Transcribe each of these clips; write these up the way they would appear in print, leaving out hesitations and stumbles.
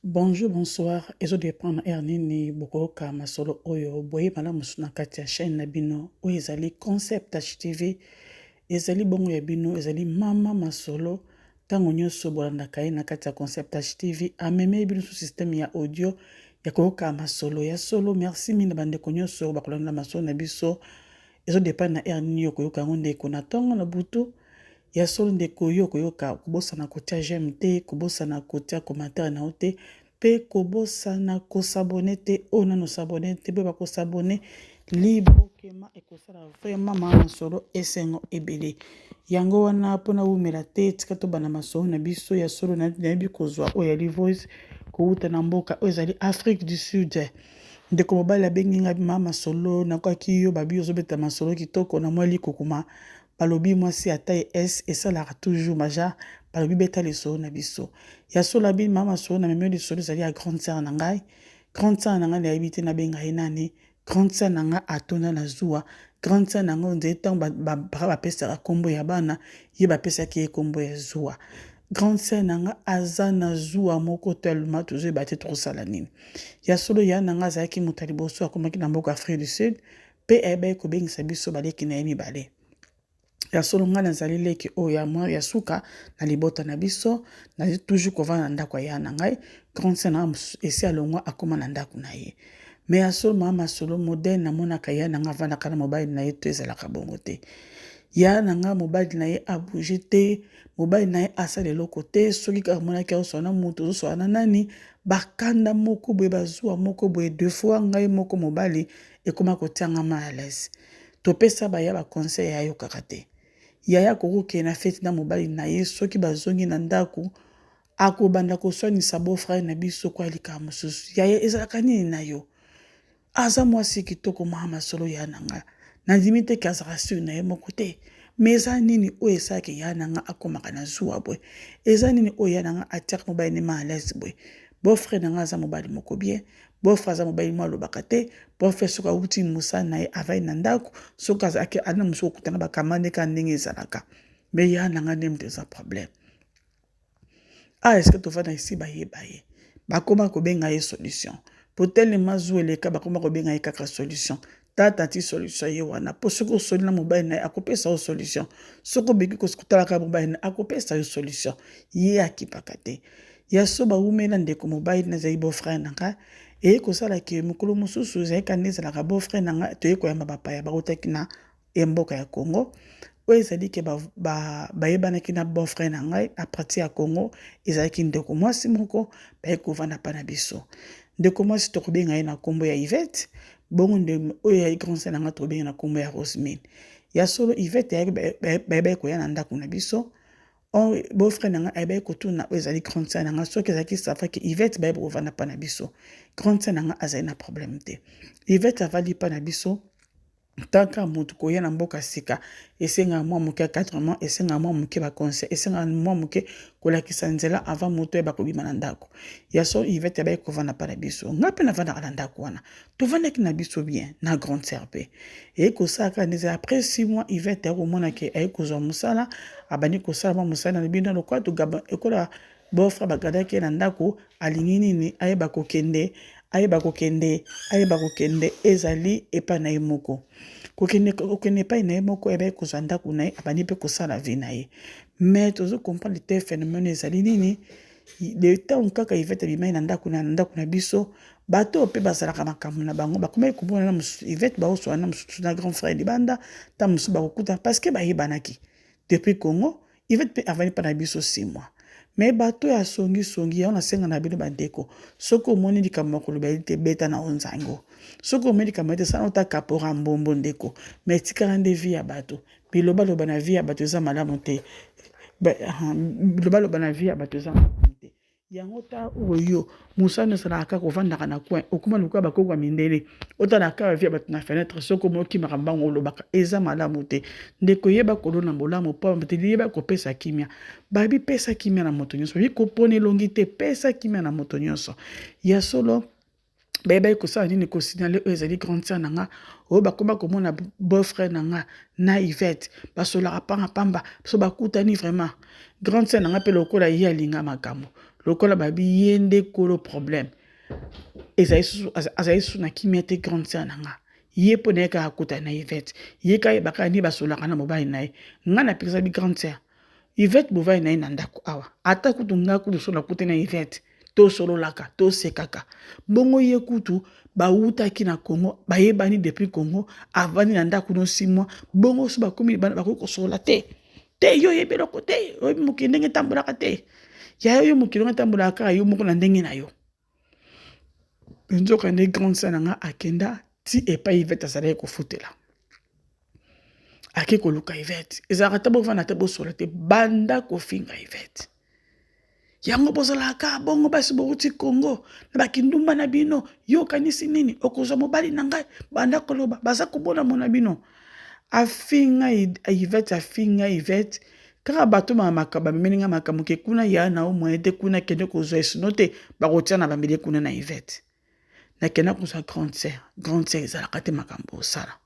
Bonjour bonsoir ezo depend na heure nini bokoyoka masolo oyo boye malamu mosusu na kati ya chaîne na bino oyo ezali concept HTV ezali bongo ya bino ezali mama masolo ntango nyonso bolandaka ye na kati ya concept HTV amemeli bino su système ya audio ya koyoka masolo ya solo. Merci mingi na bandeko nyonso bakolanda masolo na biso. Ezo depend na heure nini okoyoka yango ndeko, na ntongo na butu. Ya solo ndeko, yo okoyoka, kobosana kotia j'aime te, kobosana kotia commentaire na yo te, mpe kobosana kosabone te. Oyo nano osabone te, boyeba kosabone libokema ekosala vraiment mama masolo esengo ebele. Yango wana mpona wumela te, tika tobanda masolo na biso. Ya solo, nayebi kozwa oyo ya voice kowuta na mboka oyo ezali Afrique du Sud. Ndeko mobali abengi ngai: "Mama masolo, nakwaki yo babi ozobeta masolo kitoko na mwa likokuma. Balobi mwasi ata es esalaka toujours maja. Balobi beta lisolo na biso." Ya solo, abi: "Mama masolo, na memi lisolo ezali ya grande sœur na ngai. Grande sœur na ngai, nayebi te nabenga ye nani. Grande sœur na ngai atonda na zuwa. Grande sœur na ngai, onzeli ntango bapesaka nkombo ya bana, ye bapesaki ye nkombo ya zuwa. Grande sœur na ngai aza na zuwa moko tellement tozoyeba te tokosala nini." Ya solo, ya na ngai azalaki moto ya liboso akomaki na mboka Afrique du Sud, mpe ayebaki kobengisa biso baleki na ye mibale. Ya solo, ngai nazali leki oyo ya mwa ya suka na libota na biso. Nazali toujours kovanda na ndako ya na ngai. Grande sœur na ngai mosusu esi alongwa, akóma na ndako na ye. Mais ya solo, mama masolo, modèle namonaka ya na ngai avandaka na mobali na ye to ezalaka bongo te. Ya na ngai, mobali na ye abouge te, mobali na ye asala eloko te. Soki kaka amonaki azosola na moto, ozosola na nani? Bakanda moko boye, bazuwa moko boye. Deux fois ngai moko mobali ekóma kotianga mal à l'aise. Topesa baya baconseil, ayokaka te. Yaya akokokende na feti na mobali na ye. Soki bazongi na ndako, akobanda koswanisa beau-frère na biso kwa likambo mosusu. Yaya, ezalaka nini na yo? Aza mwasi kitoko, mama masolo. Ya na nga, nandimi te ke azalaka sûr na ye moko te. Mais eza nini oyo esalaka ya na nga akomaka na zuwa boye? Eza nini oyo ya na nga atiaka mobali ne mal à l'aise boye? Beau-frère na nga aza mobali moko bien. Beau-frère aza mobali mo alobaka te. Beau-frère, soki awuti mosala na ye, avai na ndako, soki azalaki ana mosusu, okutana bakamande kaka ndenge ezalaka. Mais ya na nga nde moto eza problème. Ah, est-ce tovanda esi bayeba ye, bakóma kobenga ye Solution, po telema zuwa eleka. Bakóma kobenga ye kaka Solution. Tata ti Solution ye wana, mpo soki osoli na mobali na ye, akopesa yo solution. Soki obeki kotalaka mobali na ye, akopesa yo solution. Ye akipaka te. Ya so bawumela, ndeko mobali nazali beau-frère na ngai eye kosala ke mokolo mosusu ezalaki nde ezalaka beau-frère na ngai, toye koyamba bapaya bautaki na mboka ya Congo, oyo ezali ke bayebanaki na beau-frère na ngai à partir ya Congo. Ezalaki ndeko mwasi moko baye kovanda mpa na biso. Ndeko mwasi tokobenga ye na nkombo ya Ivete. Bongo nde oyo ya grande sœur na ngai tokobenga na nkombo ya Rosmine. Ya solo, Ivete bayebaki koya na ndako na biso. Beau-frère na ngai ayebaki kotuna oyo ezali grande sœur na ngai soki ezalaki ça va ke Ivete bayeba kovanda mpa na biso. Grande sœur na ngai azali na problème te. Ivete avandi mpa na biso. Tanka motu koya na mboka sika, esengaka mwa moke encadrement, esengaka mwa moke baconseil, esengaka mwa moke kolakisa nzela avant moto oyeba kobima na ndako. Ya so, Ivete abayaki kovanda mpa na biso. Ngai mpe navandaka na ndako wana. Tovandaki na biso bien na grande sœur. Mpe eye kosala kaka ndeza après 6 mois, Ivete akomona ke aye kozwa mosala, abandi kosala mwa mosala na bino lokola ekola. Beau-frère bagadaki ye na ndako, alingi nini? Ayeba kokende, ayeba kokende, ayeba kokende ezali epai na ye moko. Kokende, kokende epai na ye moko, ayebaki kozwa ndako na ye, abandi mpe kosala vie na ye. Mais tozocomprendre te phénomène ezali nini. De ntango kaka Ivete abimai na ndako na biso, bato oyo mpe bazalaka makambo na bango bakomaki komona na mosusu Ivete baoswana na mosusu na grand frère libanda. Ntango mosusu bakokutana parce que bayebanaki depuis Congo. Ivete mpe avandi mpa na biso 6 mois. Mais bato ya songisongi yango, nasenga na bino bandeko, soki omoni likambo ya koloba te, beta na onzango. Soki omoni likambo te, sala ota kapora mbombo, ndeko. Mais tikala nde vie ya bato. Bilobaloba na vie ya bato eza malamu te. Bilobaloba na vie ya bato eza malamu te. Yango ta oyo mosala ezalaka kaka ovandaka na coin, okóma lokola bakoko ya mindele, otala kaka vie ya bato na fenêtre. Soki omokimaka mbango, olobaka eza malamu te. Ndeko, yeba kolona bolamu, mpo te yeba kopesa kimia. Babi pesa kimia na moto nyonso, babi kopona elongi te, pesa kimia na moto nyonso. Ya solo, bayebaki kosala nini? Kosignaler oyo ezali grande sœur na nga, oyo bakoma komona beau-frère na nga na Ivete basolaka pamba pamba. So bakutani vraiment, grande sœur na nga mpe lokola ye alinga makambo. Lokola babi ye nde kolo problème. Ezali susu azali susu na kimia te grande sœur na nga. Ye mpo na ye kaka akutana na Yvette. Ye kaka ayebaka nde basololaka na mobali na ye. Nga napekisa bi grande sœur. Yvette bovandi na ye na ndako awa. Ata kutu nga kutu soki nakutani na Yvette tosololaka, tosekaka. Bongo ye kutu bawutaki na Congo, bayebani depuis Congo, avandi na ndako no 6 mois, bongo soki bakomi libanda bakoki kosolola te. Te yo oyebi eloko te, oyebi mokili ndenge etambolaka te. Ya yo mokili ndenge etambolaka kaka yo moko na ndenge na yo. Nzoka nde grande sœur na nga akenda ti epai Yvette azalaki kofutela. Ake koluka Yvette. Ezalaka ata bovanda te bosola te, banda kofinga Yvette. Yango bozalaka bongo basi bowuti Congo na bakindumba na bino, yo okanisi nini okozwa mobali na ngai? Banda koloba baza kobona mona bino. Afinga Yvette, afinga Yvette kaka bato ma makambo bamemeli nga makambo ke kuna ya na o moyen te kuna kende kozwa esino te bakotia na bameli kuna na Yvette. Nakenda kozwa grande sœur, grande sœur ezalaka te makambo osala.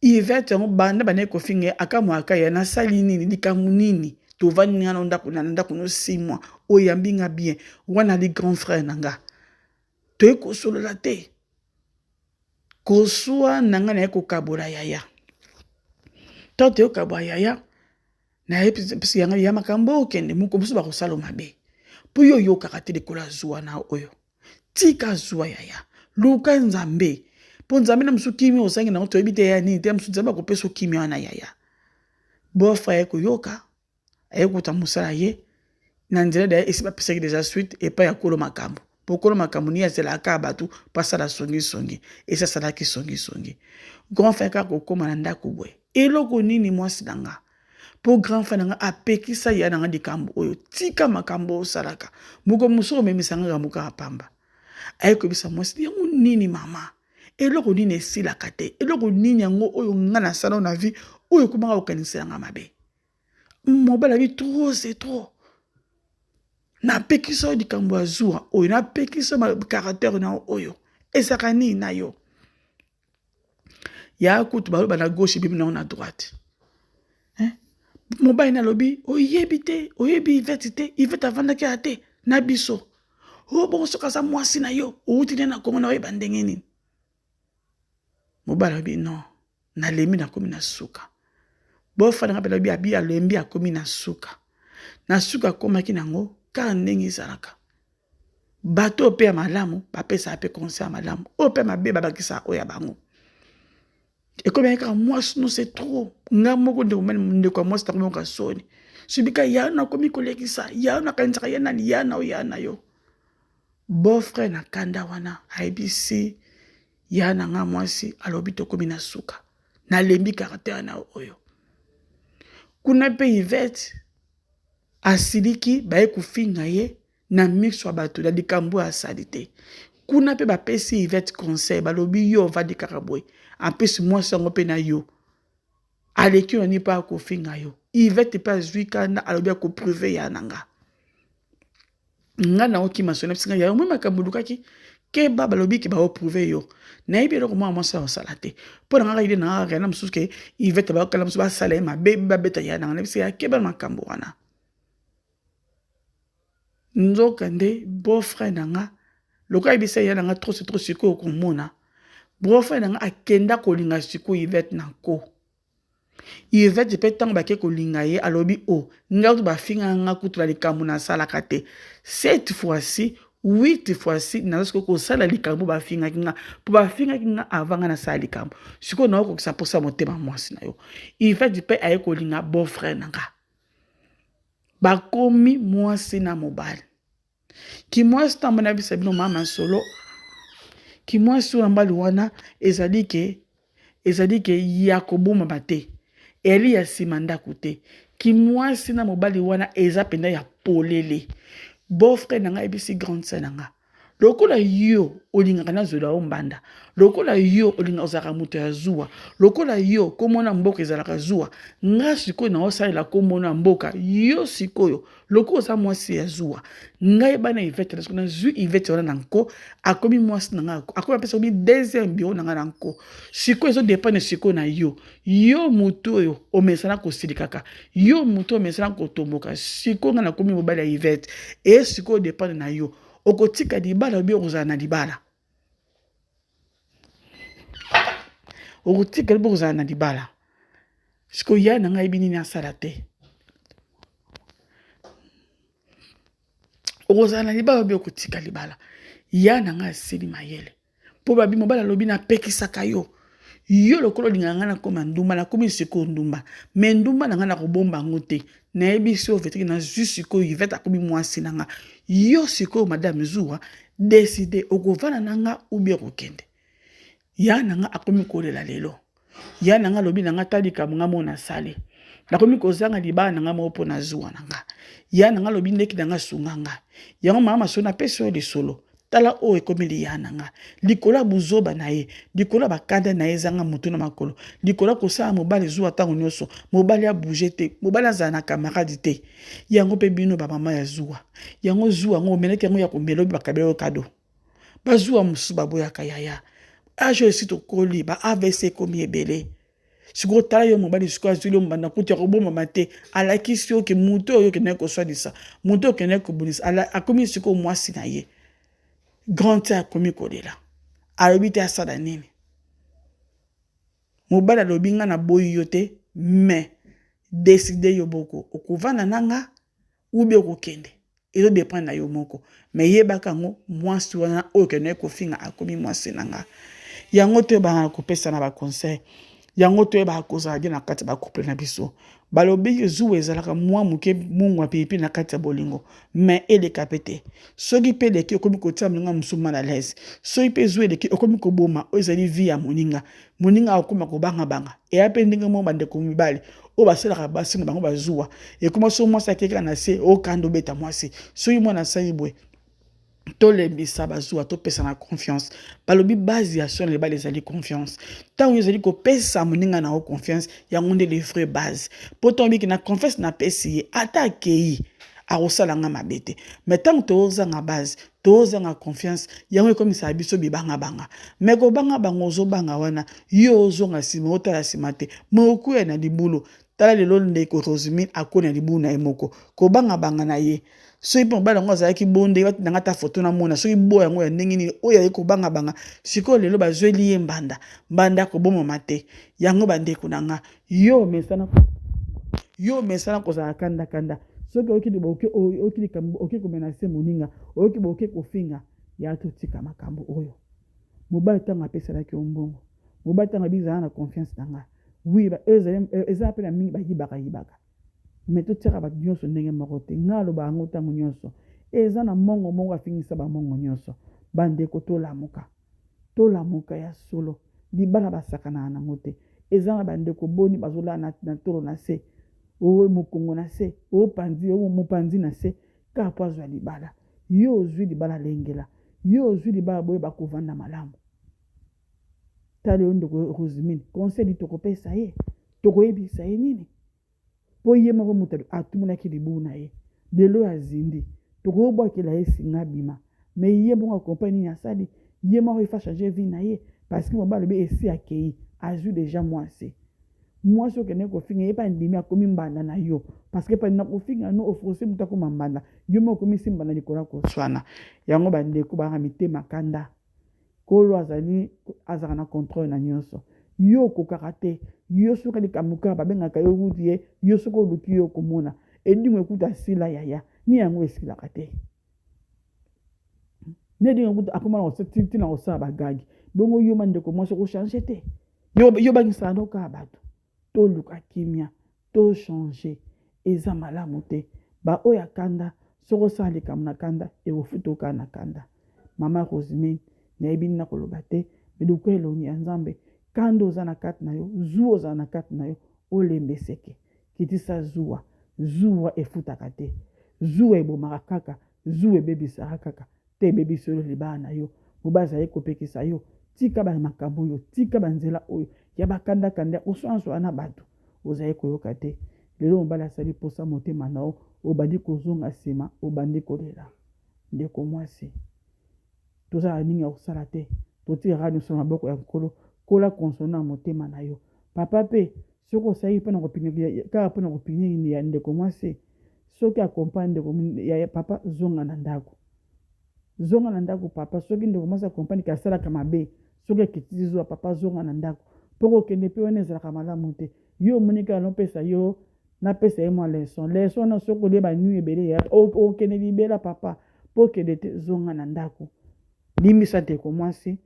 Yvette yango banda bandaki kofinga ye akamwaka ya nasali nini likambo nini tovandi nga na ndako na ndako no 6 mois oyambi nga bien wana ali grand frère na nga toye kosolola te koswa na nga naye kokabola yaya ntango toye kokabola yaya nayebisi yanga ya makambo okende moko mosusu bakosala mabe mpo yo oyokaka te likolo ya zuwa na oyo Tika zuwa yaya. Luka Nzambe. Po Nzambe na mosusu kimia ozangi nango toyebi te ya nini te mosusu Nzambe akopesa kimia wana yaya. Beau-frère aye koyoka, aye kokuta mosala ye na nzela daye esi bapesaki deja suite epai ya kolo makambo. Po kolo makambo ni azelaka kaka bato po asala songi songi. Esi asalaki songi songi. Grand frère kaka kokoma na ndako boye. Eloko nini mwasi na nga? Po grand frère na nga apekisa ya na nga likambo oyo tika makambo osalaka moko mosusu omemisa nga kambo kaka pamba aye koyebisa mwasi yango nini mama eloko nini esilaka te eloko nini yango oyo nga nasala na vie oyo ekomaka kokanisela nga mabe mobali abi trop c'est trop napekisa yo likambo ya zuwa oyo napekisa yo caractère na yo oyo ezalaka nini na yo Ya kutu baloba na gauche ebimi nango na droite. Hein? Mobali nalobi oyebi te, oyebi Yvette te, Yvette avandaki ya te na biso. Oh bongo soki aza mwasi na yo, owuti nde na Congo na oyeba ndenge nini? Mobali alobi non, nalembi nakomi na suka. Bofanda nga mpe alobi abi alembi akomi na suka. Na suka akomaki nango kaka ndenge ezalaka. Bato oyo mpe ya malamu bapesaka mpe conseil ya malamu, oyo mpe ya mabe babakisaka oyo ya bango. Ekomaki kaka mwasi no c'est trop. Nga moko ndeko mobali ndeko ya mwasi nakomi koyoka soni. Soki ya nakomi kolekisa, ya nakanisaka ye nani, ya na yo ya na yo. Beau frère na kanda wana ayebisi ya na nga mwasi alobi tokomi na suka. Nalembi caractère na yo oyo. Kuna mpe Yvette asiliki baye kofinga ye na miso ya bato na likambo oyo asali te. Kuna mpe bapesi Yvette conseil, balobi yo ovandi kaka boye, en plus mwasi yango mpe na yo aleki yo na nini mpe akofinga yo. Yvette mpe azwi kanda alobi akoprive ya na nga. Nga naokima soni nayebisi nga yaya omoni makambo olukaki keba balobi ke baoprouve yo nayebi eloko mwana mwasi akosala te mpo na nga kaka ide na nga kaka na mosusu ke Yvette bakokala mosusu basala ye mabe babeta ya na nga nayebisi ya keba na makambo wana. Nzoka nde beau frère na nga lokola ayebisa yaya na nga trop c'est trop sikoyo okomona beau frère na nga akenda kolinga sikoyo Yvette na nko Yvette pe ntango bake kolinga ye alobi o oh, nga kutu bafinga nga kutu na likambo nasalaka te cette fois-ci huit fois-ci naza sikoyo kosala likambo bafingaki nga mpo bafingaki nga avant nga nasala likambo sikoyo naokokisa mposa motema mwasi na yo Yvette mpe aye kolinga beau frère na nga Bakomi mwasi na mobali. Kimwasi ntango nayebisa bino mama masolo, kimwasi oyo mobali wana ezali ke ezali ke ya kobomama te, eyali ya nsima ndako te. Kimwasi na mobali wana eza mpenza ya polele. Beau frère na ngai ayebisi grande sœur na nga. Lokola yo olingaka nazwela yo mbanda, lokola yo olingaka ozalaka moto ya zuwa, lokola yo kombo na mboka ezalaka zuwa, nga sikoyo naosalela kombo na mboka, yo sikoyo lokola oza mwasi ya zuwa, ngai bana Yvette na nazwi Yvette wana na nko, akomi mwasi na ngai, akomi apesa komi deuxième bureau na ngai na nko. Sikoyo ezo dependre sikoyo na yo, yo moto oyo omesana kosilikaka, yo moto oyo omesana kotomboka, sikoyo ngai nakomi mobali ya Yvette, e sikoyo dependre na yo. Okotika libala obi okozala na libala? Okotika obi okozala na libala? Sikoyo ya na ngai ayebi nini asala te. Okozala na libala obi okotika libala? Ya na ngai asili mayele. Mpo babi mobali alobi napekisaka yo yo lokola olingaka ngai nakoma ndumba, nakomi sikoyo ndumba, me ndumba na ngai nakobomba yango te. Nayebisi yo veteke nazwi sikoyo Yvette akomi mwasi na nga. Yo sikoyo madame Zuwa decide okovanda na nga ou bien okokende. Ya na nga akomi kolela lelo. Ya na nga alobi na nga ta likambo nga moko nasali. Nakomi kozanga libala na nga moko mpo na zuwa na nga. Ya na nga alobi ndeki na nga sunga nga. Yango mama Masolo napesi yo lisolo. Tala oyo ekomeli ya na nga. Likolo ya buzoba na ye, likolo ya bakanda na ye ezanga motu na makolo, likolo ya kosala mobali zuwa ntango nyonso, mobali abouge te, mobali azala na camarade te. Yango mpe bino ba mama ya zuwa. Yango zuwa yango omelaki yango ya komela obi bakabela yo kado. Bazuwa mosusu baboyaka yaya. Age oyo esi tokoli, ba AVC ekomi ebele. Sikoyo tala yo mobali sikoyo azwili yo mbanda kutu ya kobomama te, alakisi yo ke moto oyo okendaki koswanisa, moto oyo okendaki kobundisa, akomi sikoyo mwasi na ye. Grand te akomi kolela, alobi te asala nini. Mobali alobi nga naboyi yo te, mais decide yo boko okovanda na nga ou bien okokende. Ezo dependre na yo moko mais yebaka yango mwasi wana oyo okendaki kofinga akomi mwasi na nga. Yango toyebaka kopesana ba conseil, yango toyebaka kozala bien na kati ya ba couple na biso. Balobi zuwa ezalaka mwa moke mungwa pilipili na kati ya bolingo mais eleka pe te. Soki pe eleki okomi kotia moninga mosusu mal à l'aise. Soki pe zuwa eleki okomi koboma oyo ezali vie ya moninga. Moninga akokoma kobanga banga. Eya pe ndenge moko bandeko mibali oyo basalaka basi na bango bazuwa. Ekoma soki mwasi akei kaka na se okanda obeta mwasi. Soki mwana asali boye tolembisa bazuwa, topesana confiance. Balobi base ya solo libala ezali confiance. Ntango yo ozali kopesa moninga na yo confiance, yango nde le vrai base. Po ntango obiki na confiance napesi ye, ata akei akosala nga mabe te. Mais ntango tozanga base, tozanga confiance, yango ekomisaka biso bibangabanga. Mais kobangabanga ozobanga wana, yo ozonga nsima, otala nsima te, mais okuya na libulu. Tala lelo ndeko Rosemine akoli na libulu na ye moko, kobangabanga na ye. Soki mpe mobali yango azalaki bonde, batinda nga ata foto namona soki bo yango ya ndenge nini oyo aye kobangabanga. Sikoyo lelo bazweli ye mbanda, mbanda akobomama te. Yango bandeko na nga, yo omesana yo omesana kozala kanda kanda, soki oyoki liboke oyoki likambo oke komenase moninga, oyoki boke kofinga, ya totika makambo oyo. Mobali ntango apesalaki yo mbongo, mobali ntango abi zala na confiance na nga, oui eza mpe na mingi bayibaka yibaka, mais totiaka bato nyonso ndenge moko te. Nga aloba yango ntango nyonso, eza na mongo moko afingisa bamongo nyonso. Bandeko tolamuka, tolamuka ya solo. Libala basakanaka nango te. Eza na bandeko boni bazolala na tolo na se, o mokongo na se, o panzi, o mopanzi na se, kaka po azwa libala. Yo ozwi libala lengela, yo ozwi libala boyeba kovanda malamu. Tala yo ndeko Rosemine, conseil nini tokopesa ye? Tokoyebisa ye nini? Po ye moko moto atumonaki libulu na ye. Lelo oyo azindi, tokobwakela ye singa abima. Mais ye moko a comprendre nini asali. Ye moko il faut changer vie na ye. Parce que mobali alobi esi akeyi, azwi dejà mwasi. Mwasi okendeki kofinga ye pe andimi akomi mbanda na yo. Parce que na kofinga no oforce moto akoma mbanda. Yo moko okomisi mbanda likolo ya koswana. Yango ba ndeko bazalaka mitema kanda. Nkolo azali azalaka na controle na nyonso. Yo okokaka te. Yo soki likambo kaka babengaka yo wuti ye, yo soki oluki yo okomona. Edingwe kutu asila yaya. Ni yango esilaka te. Ne edingwe kutu akoma na ti na kosala ba gag. Bongo yo ma ndeko mwasi oko changer te. Yo yo bangisaka no kaka bato. Toluka kimia, to changer. Eza malamu te. Ba oyo ya kanda, soki osala likambo na kanda, ekofuta yo kaka na kanda. Mama Rosemine, nayebi nini nakoloba te, mais luka elongi ya Nzambe. Kanda oza na kati na yo, zuwa ozala na kati na yo, olembeseke. Kitisa zuwa. Zuwa efutaka te. Zuwa ebomaka kaka, zuwa ebebisaka kaka. Te ebebisi yo libala na yo. Mobali azali kopekisa yo, tika ba makambo oyo, tika ba nzela oyo ya ba kanda kanda, oswana na bato, ozali koyoka te. Lelo mobali asali posa motema na yo, obandi kozonga sima, obandi kolela. Ndeko mwasi, toza na nini ya kosala te, totika kaka nionso na maboko ya Nkolo. Nkolo a console na motema na yo. Papa pe, soki osalaki pona ko kaka pona ko punir ya ndeko mwasi, soki a comprendre ndeko ya papa zonga na ndako. Zonga na ndako papa, soki ndeko mwasi a comprendre ke asalaka mabe, soki akitisi zuwa papa zonga na ndako. Po kokende pe wana ezalaka malamu te. Yo omoni kaka nopesa yo napesa ye mwa leçon. Leçon wana soki olie ba nuit ebele ya okende libela papa. Po okende te zonga na ndako. Limbisa ndeko mwasi.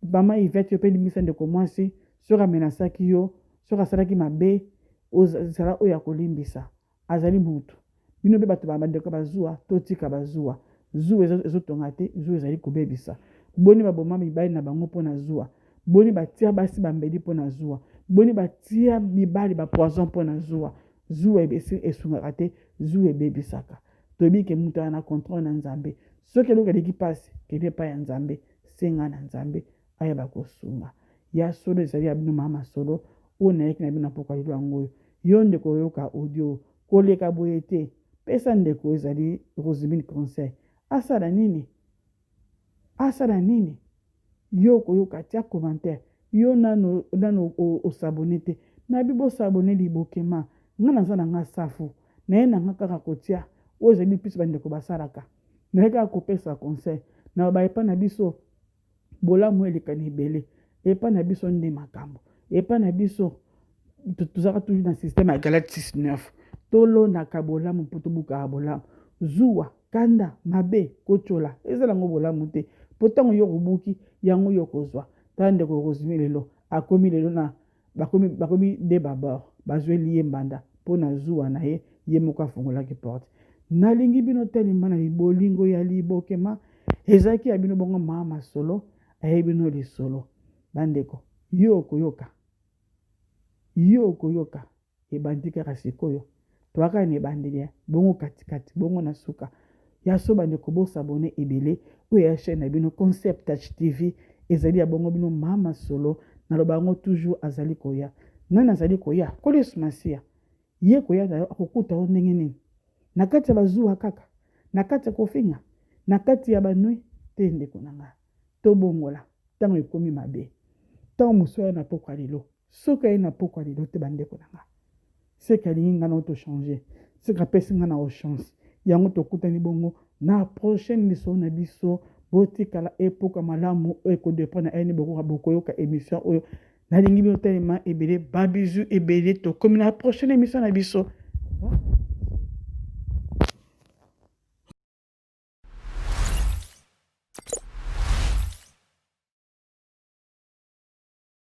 Maman Yvette yo pe limbisa ndeko mwasi soki a menasaki yo, soki asalaki mabe ozala oyo ya kolimbisa. Azali mutu. Bino pe batu ba bandeko ya ba zuwa totika ba zuwa. Zuwa ezo tonga te, zuwa ezali kobebisa. Boni ba boma mibali na bango pona zuwa? Boni ba tia basi ba mbeli pona zuwa? Boni ba tia mibali ba poison pona zuwa? Zuwa esungaka te, zuwa ebebisaka. Toyebi ke mutu aza na controle na Nzambe. Soki eloko eleki pasi, kende epai ya Nzambe, senga na Nzambe ayeba kosunga. Ya solo ezali ya bino mama masolo oyo nayaki na bino na pokwa lelo yango oyo. Yo ndeko oyoka audio koleka boye te. Pesa ndeko ezali Rosemine conseil. Asala nini? Asala nini? Yo okoyoka tia commentaire. Yo nanu nanu o s'abonner te. Nabi bo s'abonner libokema. Nga naza na nga safu. Naye na nga kaka kotia oyo ezali plus ba ndeko basalaka. Naye kaka kopesa conseil. Naloba epa na biso Bolamu eleka na ebele. Epa na biso nde makambo. Epa na biso tozalaka toujours na système ya Galate 6 9. Tolonaka bolamu mpo tobukaka bolamu. Zuwa, kanda, mabe, kotyola eza nango bolamu te. Mpo ntango yo obuki yango yo okozwa. Tala ndeko Rosemie lelo akomi lelo na Bakomi bakomi de babord bazueli ye mbanda po na zuwa na ye ye moko afongolaki porte. Nalingi bino telema na bolingo ya libokema ezalaki ya bino bongo mama masolo ayebi bino lisolo bandeko yo okoyoka yo okoyoka Ebandi kaka sikoyo toa kaka na ebandeli eh bongo kati kati bongo na suka ya so ba ndeko bo s'abonner ebele oyo ya chaine na bino concept touch TV ezali ya bongo bino mama solo naloba yango toujours azali koya nani azali koya nkolo yesu masiya ye koya na yo akokuta yo ndenge nini na kati ya bazuwa kaka na kati ya kofinga na kati ya ba nui te ndeko na nga tobongola ntango ekomi mabe ntango mosusu aya na pokwa lelo Soki aye na pokwa lelo te ba ndeko na nga seke alingi nga na yo to changer seke apesi nga na yo chance yango tokutani bongo na prochaine lisolo na biso botikala epoka malamu oyo eko depend na heure nini bokoyoka emission oyo nalingi bino telema ebele ba bisous ebele tokomi na prochaine emission na biso.